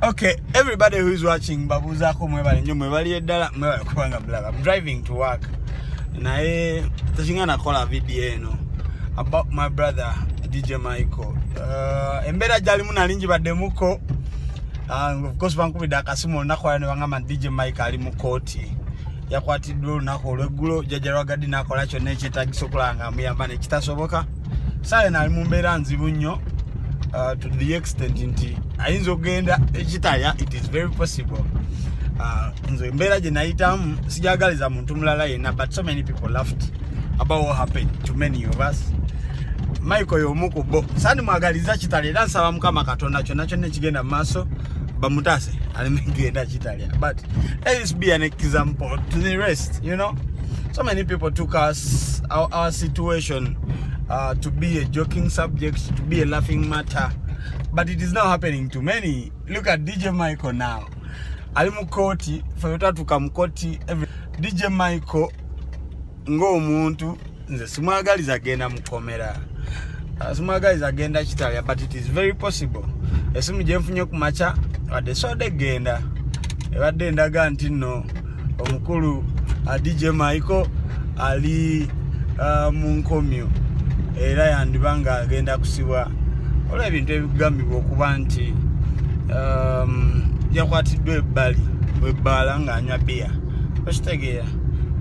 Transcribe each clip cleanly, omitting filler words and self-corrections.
Okay, everybody who is watching, mbabuuzaako, mwebale nnyo, mwebali eddala, mwebale kubanga mulaba. I'm driving to work, naye tekingana kukola video eno about my brother DJ Michael. Embeera gyalimu nali ngibaddemuko. Of course bankubidde akasimu olunaku olwo ne bangamba nti DJ Michael ali mu kooti, yakwatiddwa olunaku olweggulo. Jjajja Lwagadi n'akola kyonna ekyetagisa okulaba nga amuyamba nekitasoboka. Saala ali mu mbeera nzibu nnyo, to the extent nti ayinza okugenda ekitalya. It is very possible. Nze embeera gye nayitamu sijagaliza muntu mulala yenna, but so many people laughed about what happened to many of us. Michael y'omu ku bo. Sandimwagaliza kitalya, era nsaba Mukama Katonda kyonna kyonna ekigenda mu maaso bamutaase aleme genda kitalya, but let this be an example to the rest. So many people took us our situation to be a joking subject, to be a laughing matter, but it is now happening to many. Look at DJ Michael now, ali mu kooti. Fe twatuuka mu kooti, DJ Michael ng'omuntu nze simwagaliza genda mukomera, simwagaliza genda kitalya, but it is very possible. Esimu gyenfunye ku makya, wadde sodde genda, ebadde endaga nti nno omukulu DJ Michael ali mu nkomyo, era yandiba nga agenda kusibwa olw'ebintu ebigambibwa okuba nti yakwatiddwa ebbali webbaala ng'anywa bbiya, okitegeera,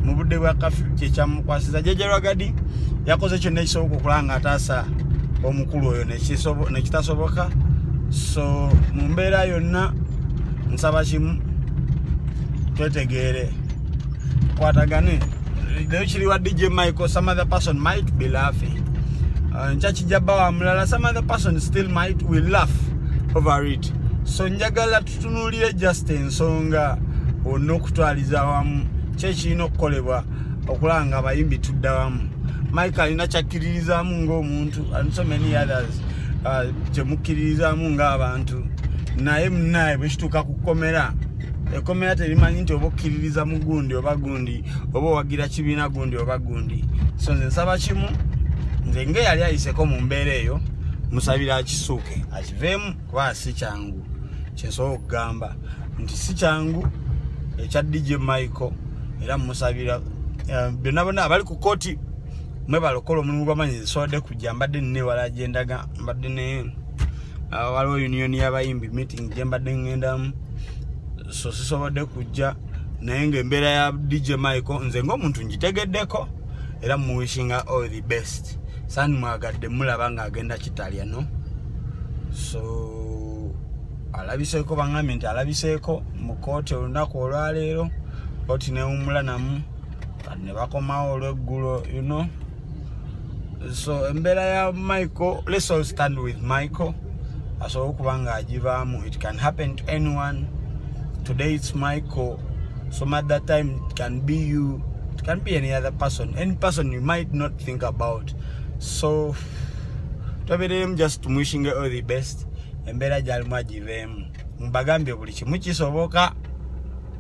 mu budde bwa curfew. Kyekyamukwasiza. Jjajja Lwagadi yakoze kyonna ekisoboka okulaba nga ataasa omukulu oyo nekitasoboka. So mu mbeera yonna nsaba kimu, twetegeere, tukwatagane. Leero kiri wa DJ Michael, some other person might be laughing. Nkya kijja bba wa mulala, some other person still might will laugh over it. So njagala tutunuulire just ensonga onna okutwaliza awamu, ki ekirina okukolebwa okulaba nga abayimbi tudda wamu. Mike alina kyakkiririzaamu ng'omuntu and so many others, kyemukkiririzaamu ng'abantu, naye munaye bwe kituuka ku kkomera, ekkomera terimanyi nti oba okkiririza mu gundi oba gundi, oba owagira kibiina gundi oba gundi. So nze nsaba kimu, nze ng'eyali ayiseko mu mbeera eyo, musabira akisuuke akiveemu, kuba si kyangu. Kyensobola okugamba nti si kyangu ekya DJ Michael, era musabira. Byonna bonna abali ku kooti, mwebala okukola omulimu gw'amanyi. Nsobodde kujja, mbadde nina ewala gyendaga, mbadde ne waliwo union y'abayimbi meeting gye mbadde ŋŋendamu, so sisobodde kujja, naye ng'embeera ya DJ Michael nze ng'omuntu ngitegeddeko, era muwishinga all the best. Sandimwagadde mulaba ng'agenda kitalya, no. So alabiseeko, baŋŋambye nti alabiseeko mu kooti olunaku olwaleero, kooti newummula namu, kati ne bakomawo olweggulo. So embeera ya Michael, let's all stand with Michael asobole okuba nga agivaamu. It can happen to anyone. Today it's Michael, some other time it can be you, it can be any other person, any person you might not think about. So twebereremu, just wishing all the best. Embeera gyalimu agiveemu. Mbagambye, buli kimu kisoboka,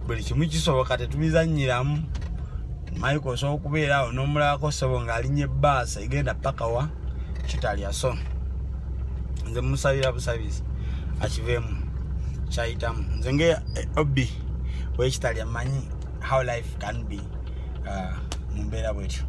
buli kimu kisoboka, tetubizanyiramu. Michael osobola okubeera awo n'omulabako ssebo ng'alinnya ebbaasa egenda paka wa kitalya. So nze musabira busabizi akiveemu kyayitamu. Nze nge obi wekitalya, manyi how life can be mu mbeera bwetyo.